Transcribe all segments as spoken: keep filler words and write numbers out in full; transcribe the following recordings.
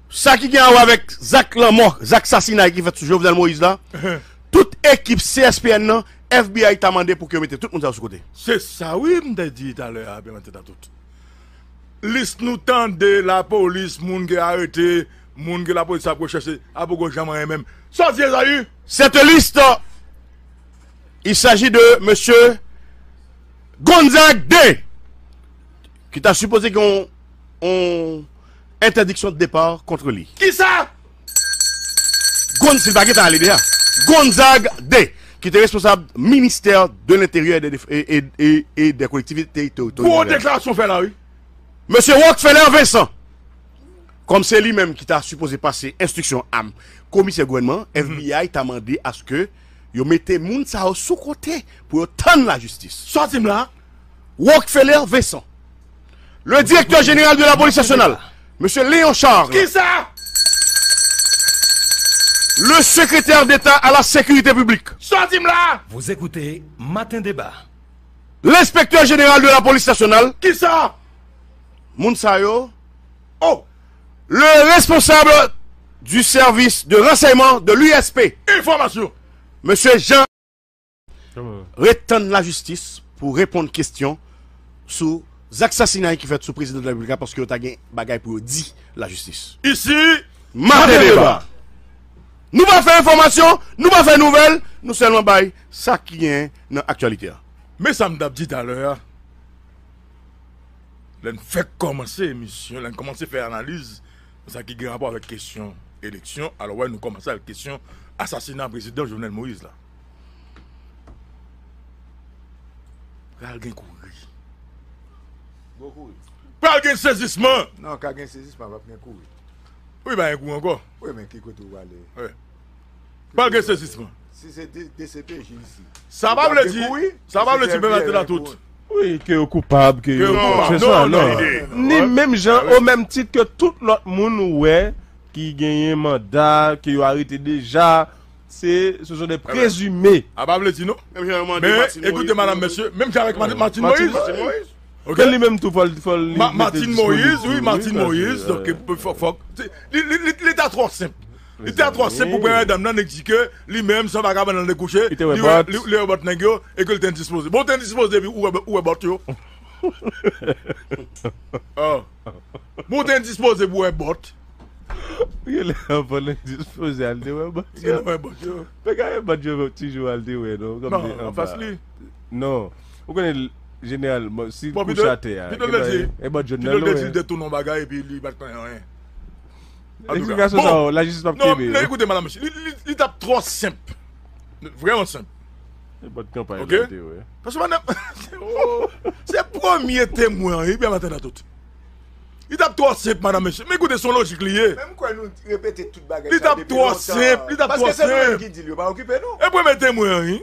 Sa ki gen a wè avèk zak lanmò, zak sasinay ki fèt sou Jovenel Moïse la, tout ekip C S P N nan, F B I ta mande pou ke yo mete tout moun sa yo sou kote. Se sa wi, m te di talè a, Pè Maten Tatout. Lis nou tande lapolis, moun ke arete, moun ke lapolis ap rechèche, a poko janm anyen menm. Sòti Ezayi! Cette liste, il s'agit de monsieur Gonzague deux, ki ta sipoze gen yon, yon entèdiksyon de depa kont li. Kisa? Gonz, si l pa gentan ale deja. Gonzague deux, ki te responsab ministè de l'Intérieur et des, et, et, et, et des Collectivités Territoriales. Gwo deklarasyon fè la, wi. Mesye Rockefeller Vincent, kòm se li menm ki ta sipoze pase enstriksyon a komisè gouvènman, F B I ta mande aske yo mete moun sa yo sou kote pou yo tann lajistis. Sòti m la. Rockefeller Vincent, le directeur général de la police nationale, Monsieur Léon Charles, kisa? Le secrétaire d'État à la sécurité publique, sòti m la. Vous écoutez Matin Débat. L'inspecteur général de la police nationale, kisa? Moun sa yo. Oh, le responsable du service de renseignement de l'U S P, enfòmasyon, Monsieur Jean, ret tann lajistis pou reponn kesyon sou zak sasinay ki fèt sou prezidan de la repiblik la, paske yo ta gen bagay pou yo di lajistis. Isi, Maten Deba. Nou pa fè enfòmasyon, nou pa fè nouvèl, nou sèlman bay sa ki gen nan aktyalite a. Men sa m t ap di talè a. Lè n fèk kòmanse emisyon, lè n kòmanse fè analiz nan sa ki gen rapò avèk kesyon eleksyon, alò wè nou kòmanse avèk kesyon asasina prezidan Jovenel Moïse la. Pral gen kouri. Gwo kouri. Pral gen sezisman. Non, ka gen sezisman, p ap gen kouri. Wi, pa gen kouri ankò. Wi, men ki kote w prale? Wi. Pral gen sezisman. Si se D C P J isi. Sa pa vle di, sa pa vle di, Pè Maten Tatout. Wi, ke yo koupab, ke yo koupab. Se sa, non. Ni menm jan, o menm tit ke tout lòt moun ou wè ki genyen manda, ke yo arete deja, se, ce sont des présumés. A pa vle di non. Men, ekoute, madam, mesye, menm jan avèk Martine Moïse. Ok? Li menm tou, fò l, fò l, li Martine Moïse, wi, Martine Moïse, donk, fòk, fòk, li, li, li, li ta twò senp. Li ta twò senp pou premyè dam nan, nèg di ke li menm, se yon vagabon nan dekouche, li wè, li, li wè bòt nèg yo, e ke li te endispoze. Bon, ou te endispoze, epi ou wè, ou wè bòt yo. Oh. Bon, ou te endispoze pou wè bòt. Gen lè anvan l endispoze al te wè bòt yo. Gen lè wè bòt yo. Pe gade bòt yo, ti jou al te wè, non? Non, anfas li. Non. Ou konnen, jeneralman, si l kouche atè a, pito l te di, e bòt jòn nan l wè. Pito l te di l te tounen yon bagay, epi li pa t konnen anyen. Eksplikasyon sa yo, lajistis p ap kenbe yo. Non, ekoute, madam, mesye, li, li, li t ap twò senp. Vrèman senp. E bòt kanpay la te wè. Paske madam, se premye temwen, wi, Pè Maten Tatout. Li t ap twò senp, madam, mesye. Men ekoute, se yon lojik li ye. Men m kwè nou repete tout bagay sa depi lontan. Li t ap twò senp, li t ap twò senp. Paske se nou menm ki di l, yo pa okipe nou. E premye temwen an, wi.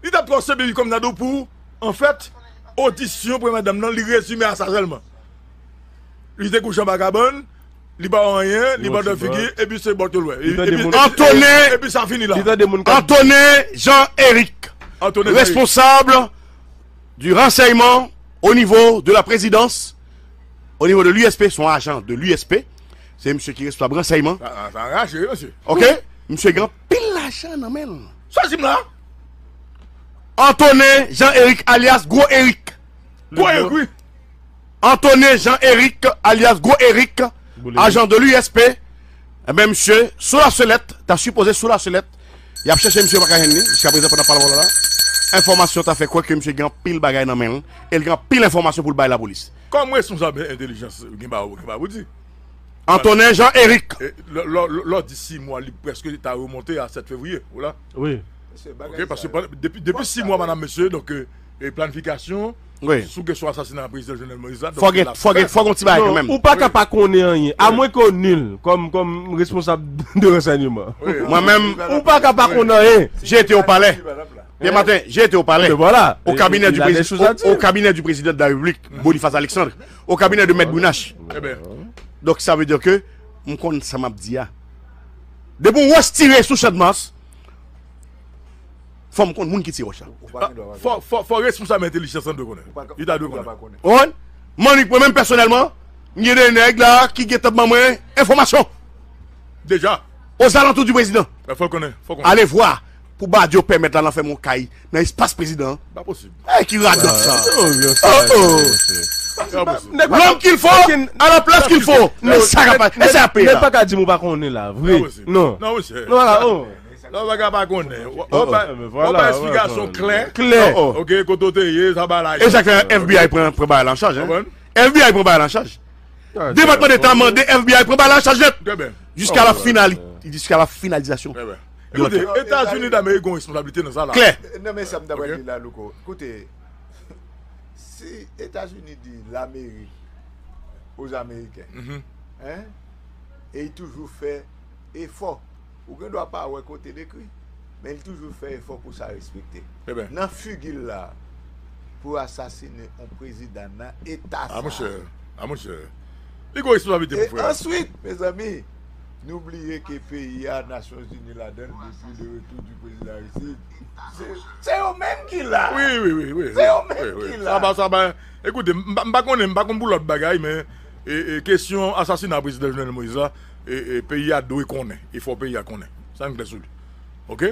Li t ap twò senp, epi kòm m ta di w pou, anfèt, odisyon premyè dam nan, li rezime a sa sèlman. Li te kouche anba kabann, li pa wè anyen, li pa wè figi, epi se bòt yo l wè. Epi, epi, epi sa fini la. Antonin Jean Eric, responsab du renseignement au niveau de la présidence, au niveau de l'U S P, se yon ajan de l'U S P. Se misye ki responsab ransèyman. Sa, sa, sa rache, wi, mesye. Ok? Misye gen anpil lajan nan men l. Sa di m la? Antonin Jean Eric, alyas Gwo Eric. Gwo Eric, wi. Antonin Jean Eric, alyas Gwo Eric, ajan de l'U S P. Enben, misye, sou la selèt, ta sipoze sou la selèt, y ap chèche misye, yo pa ka jwenn li, jiska prezan pandan pale w la. Enfòmasyon ta fè kwè ke misye gen anpil bagay nan men l, e l gen anpil enfòmasyon pou l bay lapolis. Kòm responsab entèlijans, gen bagay ou gen bagay pou di. Antonin Jean Eric. E, lè, lè, lè, lè w di sis mwa, li prèske ta remonte a sèt fevriye, ou la? Wi. Ok, paske pandan, depi, depi sis mwa, madam, mesye, donk, e, e planifikasyon sou kesyon asasina prezidan Jovenel Moïse la, donk, fò gen, fò gen, fò gen yon ti bagay kanmenm. Ou pa ka pa konnen anyen. Amwen ke w nil, kòm, kòm responsab de ransèyman. Mwen menm, ou pa ka pa konnen anyen. J'ai été au palais. Hier matin, j'ai été au palais, au cabinet du président, au, au cabinet du président de la République, Boniface Alexandre, au cabinet de Maître Brunache. Donk, sa vle di ke m konn sa m ap di a. Depi yon wòch tire sou Channmas, fò m konn moun ki tire wòch la. Fò, fò, fò responsab entèlijans lan dwe konnen. Li ta dwe konnen. Ou konprann? Monique, mwen menm pèsonèlman, M gen de nèg la ki gentan ban mwen enfòmasyon. Deja. Ozalantou di prezidan. Fò l konnen, fò l konnen. Allez voir pou Badio pèmèt la nan fèmen yon kay nan espas prezidan an. Pa posib. Ey, ki radòt sa. Oh, oh. L'homme qu'il faut, à la place qu'il faut. Men sa k ap pase la. Nèg pa ka di m ou pa konnen la, vre. Non. Non, mesye. Non, la, oh. Lè w pa ka pa konnen. W ap bay esplikasyon klè. Klè. Ok, kote w te ye, sa ba la. E sa k fè FBI pran, pran bagay la an chaj, hein? F B I pran bagay la an chaj. Depatman Deta mande F B I pran bagay la an chaj nèt. Jiska la finali-, jiska la finalizasyon. Ekoute, Etazini Damerik gen yon responsablite nan sa la. Klè. Non, men sa m ta pral di la, Louko. Koute, si Etazini di Lamerik aux Américains, hein, e y toujou fè efò. Ou gen dwa pa wè kote l ekri, men li toujou fè efò pou sa respekte. Nan figi l la, pou asasinen yon prezidan nan eta sa. A monchè, a monchè. Li gen responsablite pou fè. E answit, mezanmi, nou bliye ke peyi a, Nasyonzini ladan l depi le retour du président Aristide. Se, se yo menm ki la. Wi, wi, wi, wi. Se yo menm ki la. Sa pa, sa pa, ekoute, m pa, m pa konnen, m pa konn pou lòt bagay, men e, e, kesyon asasina prezidan Jovenel Moïse la, e, e, peyi a dwe konnen. E fò peyi a konnen. Sa n klè sou li. Ok?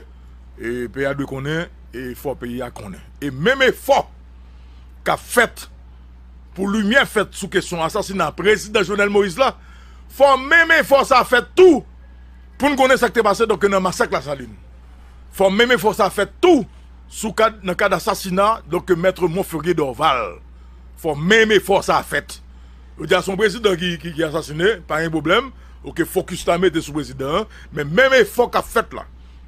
E peyi a dwe konnen, e fò peyi a konnen. E menm efò k ap fèt pou limyè fèt sou kesyon asasina prezidan Jovenel Moïse la, fò menm efò sa fèt tou pou n konnen sa k te pase, donk, nan masak Lasalin. Fò menm efò sa fèt tou sou kad, nan kad asasina, donk, Mèt Monferrier Dorval. Fò menm efò sa fèt. Yo di a se yon prezidan ki, ki, ki asasinen, pa gen pwoblèm. Ok, fokis la mete sou prezidan an, men menm efò k ap fèt la,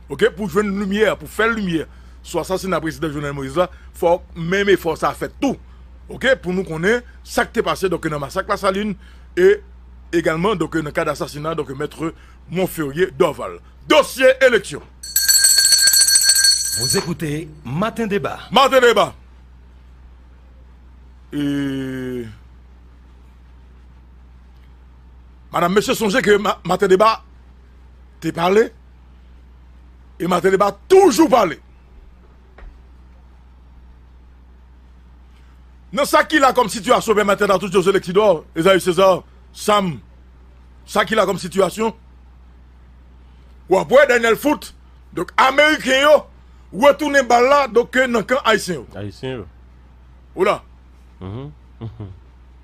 ok, pou jwenn limyè, pou fè limyè sou asasina prezidan Jovenel Moïse la, fò menm efò sa fèt tou, ok, pou nou konnen sa k te pase, donk, nan masak Lasalin, e egalman, donk, nan kad asasina, donk, Mèt Monferrier Dorval. Dosye eleksyon. Vous écoutez Matin Débat. Matin Débat. E, madam, mesye, sonje ke ma-, Matin Débat te pale, e Matin Débat toujou pale. Nan sa ki la kòm sitiyasyon, pèmèt a tout José Lexidor, Esaü César, Sam, sa ki la kòm sitiyasyon, w ap wè Daniel Foot, donk, ameriken yo, retounen bal la, donk, nan kan ayisyen yo. Ayisyen yo. Ou la.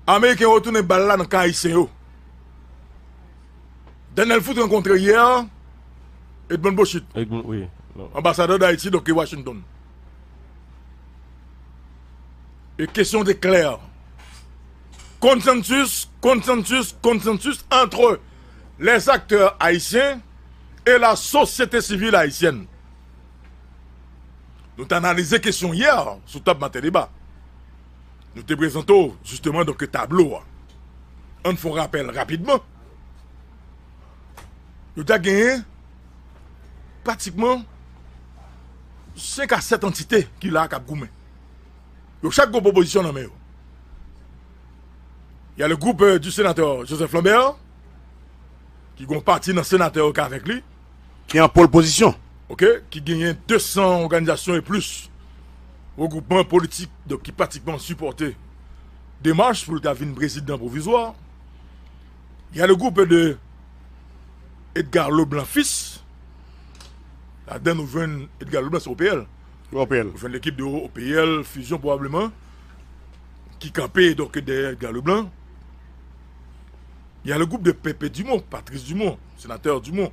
Ameriken yo retounen bal la nan kan ayisyen yo. Daniel Foot rankontre yè Edmond Bochit, Edmond, wi, non, anbasadè Dayiti, donk, Washington. E kesyon te klè. Consensus, consensus, consensus entre les acteurs haïtiens et la société civile haïtienne. Nou te analize kesyon yè sou tab Matin Débat. Nou te prezante w, jisteman, donk, tablo a. Ann fè yon rapèl rapidman. Nou te genyen pratikman senk a sèt antite ki la k ap goumen. Yo chak gen pwopozisyon nan men yo. Il y a le groupe, euh, du sénateur Joseph Lambert, ki gen yon pati nan senatè yo ki avèk li, ki an pole position, ok, ki genyen de san òganizasyon e plis, regroupman politik, donk, ki pratikman sipòte demach pou l ta vin prezidan pwovizwa. Il y a le groupe de Edgar Leblanc Fils. Ladan nou jwenn Edgar Leblanc, se O P L. O P L. Nou jwenn lekip de O P L, Fusion pwobableman, ki kanpe, donk, dèyè Edgar Leblanc. Il y a le groupe de P P Dumont, Patrice Dumont, sénateur Dumont,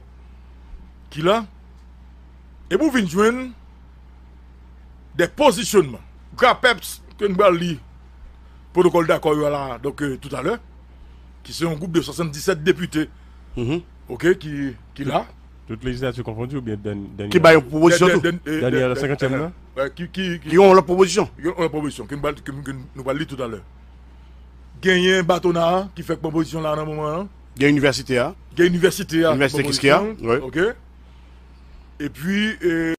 ki la. Epi w vin jwenn de pozisyonnman. GRAPEPS, ke n pral li pwotokòl dakò yo la, donk, euh, toutalè, ki se yon gwoup de swasanndisèt depite, ok, ki, ki la. Tout lejislati konfondi oubyen dèn-, dènye? Ki ba yon pwopozisyon tou. Dènye, dènye, dènye, senkantyèm nan? Ki, ki, ki gen yon lòt pwopozisyon. Yon lòt pwopozisyon ke n pral, ke, ke nou pral li toutalè. Genyen Batona ki fè pwopozisyon la nan moman an. Gen inivèsite a. Gen inivèsite a. Inivèsite Kiskeya, wi. Ok. Epi, e,